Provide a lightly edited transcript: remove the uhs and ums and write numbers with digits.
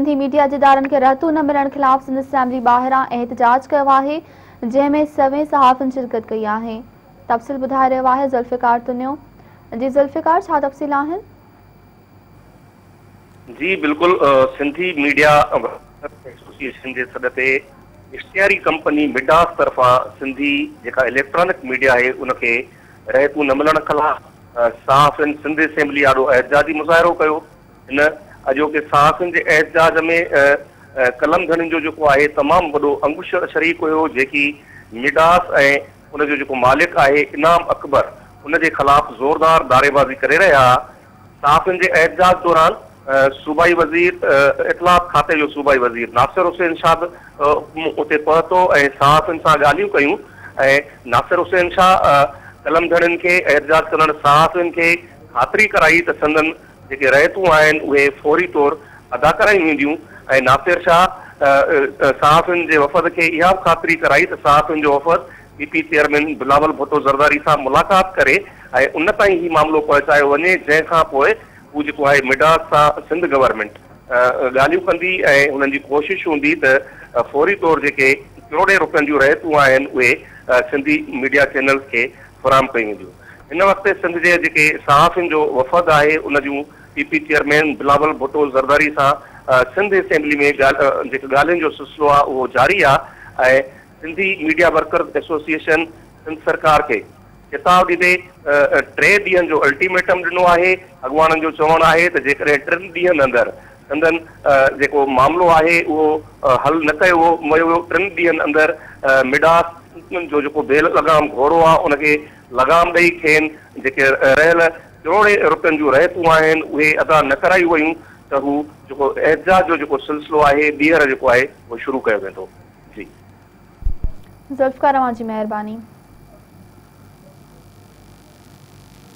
Sindhi media جي ادارن کي رهتون نه ملڻ خلاف سنڌ اسيمبلي ٻاهران احتجاج ڪيو آهي، جنهن ۾ سوين صحافين شرڪت ڪئي آهي. تفصيل ٻڌائي رهيو آهي ذوالفقار تنيو. جي ذوالفقار ڇا تفصيل آهن؟ جي بلڪل سنڌي ميڊيا ورڪرز ايسوسيئيشن جي سڏ تي اشتهاري ڪمپني مڊاس طرفان سنڌي جيڪا اليڪٽرانڪ ميڊيا آهي ان کي رهتون نه ملڻ خلاف صحافين سنڌ اسيمبلي آڏو احتجاجي مظاهرو ڪيو. هن اڄوڪي صحافين جي احتجاج ۾ قلم ڌڻين جو جيڪو آهي تمام وڏو انگ شريڪ هيو جيڪي مڊاس ۽ ان جو جيڪو مالڪ آهي انعام اڪبر ان جي خلاف زوردار نعريبازي ڪري رهيا ها. صحافين جي احتجاج دوران صوبائي وزير اطلاعات کاتي جو صوبائي وزير ناصر حسين شاهه به اتي پهتو ۽ صحافين سان ڳالهيون ڪيون ۽ ناصر حسين شاهه قلم ڌڻين کي احتجاج ڪندڙ صحافين کي خاطري ڪرائي ته سندن جيڪي رعيتون آهن اهي فوري طور ادا ڪرايون وينديون ۽ ناصر شاهه صحافين جي وفد کي اها به خاطري ڪرائي ته صحافين جو وفد P P chairman Bilawal Bhutto Zardari سان ملاقات ڪري ۽ ان تائين هي معاملو پهچايو وڃي جنهن کان پوء هو جيڪو آهي مڊاس سان سنڌ گورنمينٽ ڳالهيون ڪندي ۽ هنن جي ڪوشش هوندي ته فوري طور جيڪي ڪروڙين روپين جون رعيتون آهن اهي سنڌي ميڊيا چينلز کي فراهم ڪيون وينديون. هن وقت سنڌ جي جيڪي صحافين جو وفد آهي ان جون P P chairman Bilawal Bhutto Zardari سان سنڌ اسيمبلي ۾ جيڪي ڳالهين جو سلسلو آهي اهو جاري آهي ۽ Sindhi media workers association Sindh سرڪار کي چتاء ڏيندي ٽي ڏينهن جو الٽيميٽم ڏنو آهي، اڳواڻن جو چوڻ آهي ته جيڪڏهن ٽن ڏينهن اندر سندن جيڪو معاملو آهي اهو حل نه ڪيو ويو، ٽن ڏينهن اندر مڊاس جو جيڪو بي لگام گهوڙو آهي ان کي لگام ڏئي کين جيڪي رهيل ڪروڙين روپين جون رهتون آهن اهي ادا نه ڪرايون ويون ته هو جيڪو احتجاج جو جيڪو سلسلو آهي ٻيهر جيڪو آهي اهو شروع ڪيو ويندو. جي. ذوالفقار اوهان جي مهرباني.